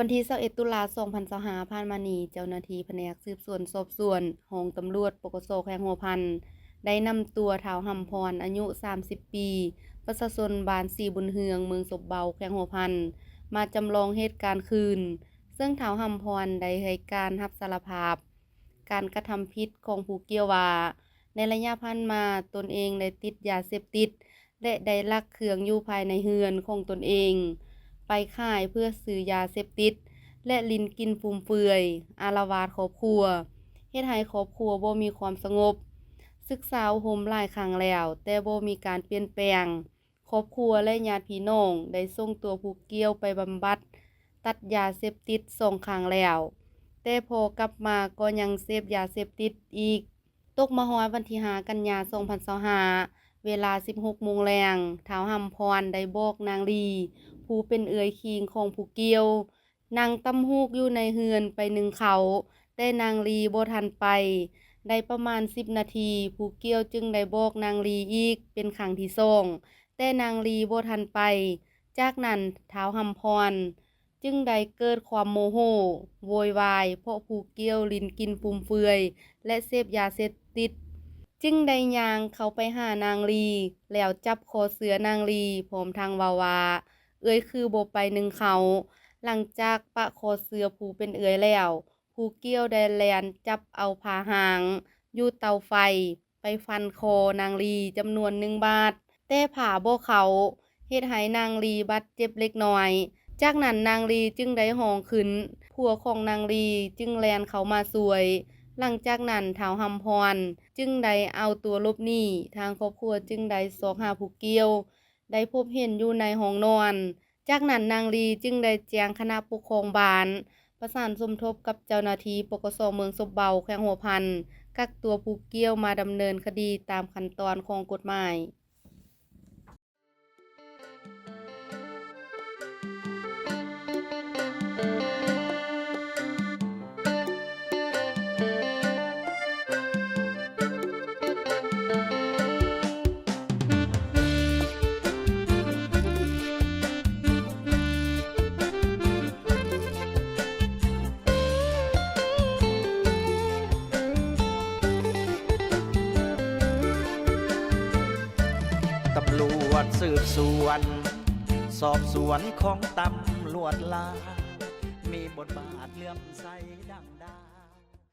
ວັນທີຊາວເອັດ ຕຸລາ ສອງພັນຊາວຫ້າ ຜ່ານມານີ້, ເຈົ້າໜ້າທີ່ພະແນກສືບສວນສອບສວນ ຫ້ອງຕຳຫຼວດ ປກສ ແຂວງຫົວພັນ ໄດ້ນຳຕົວທ້າວ ຫຳພອນ ອາຍຸ ສາມສິບ ປີ ປະຊາຊົນບ້ານສີບຸນເຮືອງ ເມືອງສົບເບົາ ແຂວງຫົວພັນ ມາຈຳລອງເຫດການຄືນ, ເຊິ່ງທ້າວ ຫຳພອນ ໄດ້ໃຫ້ການຮັບສາລະພາບ ການກະທຳຜິດຂອງຜູ້ກ່ຽວວ່າ ໃນໄລຍະຜ່ານມາ ຕົນເອງໄດ້ຕິດຢາເສບຕິດ ແລະ ໄດ້ລັກເຄື່ອງຢູ່ພາຍໃນເຮືອນຂອງຕົນເອງໄປຂາຍເພື່ອຊື້ຢາເສບຕິດ ແລະ ຫຼິ້ນກິນຟຸມເຟືອຍ, ອາລະວາດຄອບຄົວ, ເຮັດໃຫ້ຄອບຄົວບໍ່ມີຄວາມສະຫງົບ, ສຶກສາອົບຮົມຫຼາຍຄັ້ງແລ້ວ ແຕ່ບໍ່ມີການປ່ຽນແປງ. ຄອບຄົວ ແລະ ຍາດພີ່ນ້ອງໄດ້ສົ່ງຕົວຜູ້ກ່ຽວໄປບຳບັດຕັດຢາເສບຕິດສອງຄັ້ງແລ້ວ, ແຕ່ພໍກັບມາກໍຍັງເສບຢາເສບຕິດອີກ. ຕົກມາຮອດວັນທີຫ້າ ກັນຍາ ສອງພັນຊາວຫ້າ ເວລາ ສິບຫົກ ໂມງແລງ, ທ້າວ ຫຳພອນ ໄດ້ບອກນາງລີ ຜູ້ເປັນເອື້ອຍຄີງຂອງຜູ້ກ່ຽວ, ນັ່ງຕຳຫູກຢູ່ໃນເຮືອນໄປໜຶ້ງເຂົ້າ, ແຕ່ນາງລີບໍ່ທັນໄປ. ໄດ້ປະມານ ສິບ ນາທີ, ຜູ້ກ່ຽວຈຶ່ງໄດ້ບອກນາງລີອີກເປັນຄັ້ງທີສອງ, ແຕ່ນາງລີບໍ່ທັນໄປ. ຈາກນັ້ນ, ທ້າວ ຫຳພອນ ຈຶ່ງໄດ້ເກີດຄວາມໂມໂຫ, ໂວຍວາຍ ເພາະຜູ້ກ່ຽວຫຼິ້ນກິນຟຸມເຟືອຍ ແລະ ເສບຢາເສບຕິດ, ຈຶ່ງໄດ້ຍ່າງເຂົ້າໄປຫານາງລີ ແລ້ວຈັບຄໍເສື້ອນາງລີ ພ້ອມທັງເວົ້າວ່າ, ເອື້ອຍຄືບໍ່ໄປໜຶ້ງເຂົ້າ. ຫຼັງຈາກປະຄໍເສື້ອຜູ້ເປັນເອື້ອຍແລ້ວ, ຜູ້ກ່ຽວໄດ້ແລ່ນຈັບເອົາຜ້າຫາງຢູ່ເຕົາໄຟ ໄປຟັນຄໍນາງລີຈຳນວນໜຶ່ງບາດ, ແຕ່ຜ້າບໍ່ເຂົ້າ, ເຮັດໃຫ້ນາງລີບາດເຈັບເລັກນ້ອຍ. ຈາກນັ້ນນາງລີຈຶ່ງໄດ້ຮ້ອງຂຶ້ນ, ຜົວຂອງນາງລີຈຶ່ງແລ່ນເຂົ້າມາຊ່ວຍ. ຫຼັງຈາກນັ້ນທ້າວ ຫຳພອນ ຈຶ່ງໄດ້ເອົາຕົວຫຼົບໜີ, ທາງຄອບຄົວຈຶ່ງໄດ້ຊອກຫາຜູ້ກ່ຽວ ໄດ້ພົບເຫັນຢູ່ໃນຫ້ອງນອນ. ຈາກນັ້ນນາງລີຈຶ່ງໄດ້ແຈ້ງຄະນະປົກຄອງບ້ານ ປະສານສົມທົບກັບເຈົ້າໜ້າທີ່ ປກສ ເມືອງສົບເບົາ ແຂວງຫົວພັນ ກັກຕົວຜູ້ກ່ຽວມາດຳເນີນຄະດີຕາມຂັ້ນຕອນຂອງກົດໝາຍ. ຕຳຫຼວດສືບສວນ ສອບສວນຂອງຕຳຫຼວດລາວ ມີບົດບາດເຫຼື້ອມໃສດັ່ງ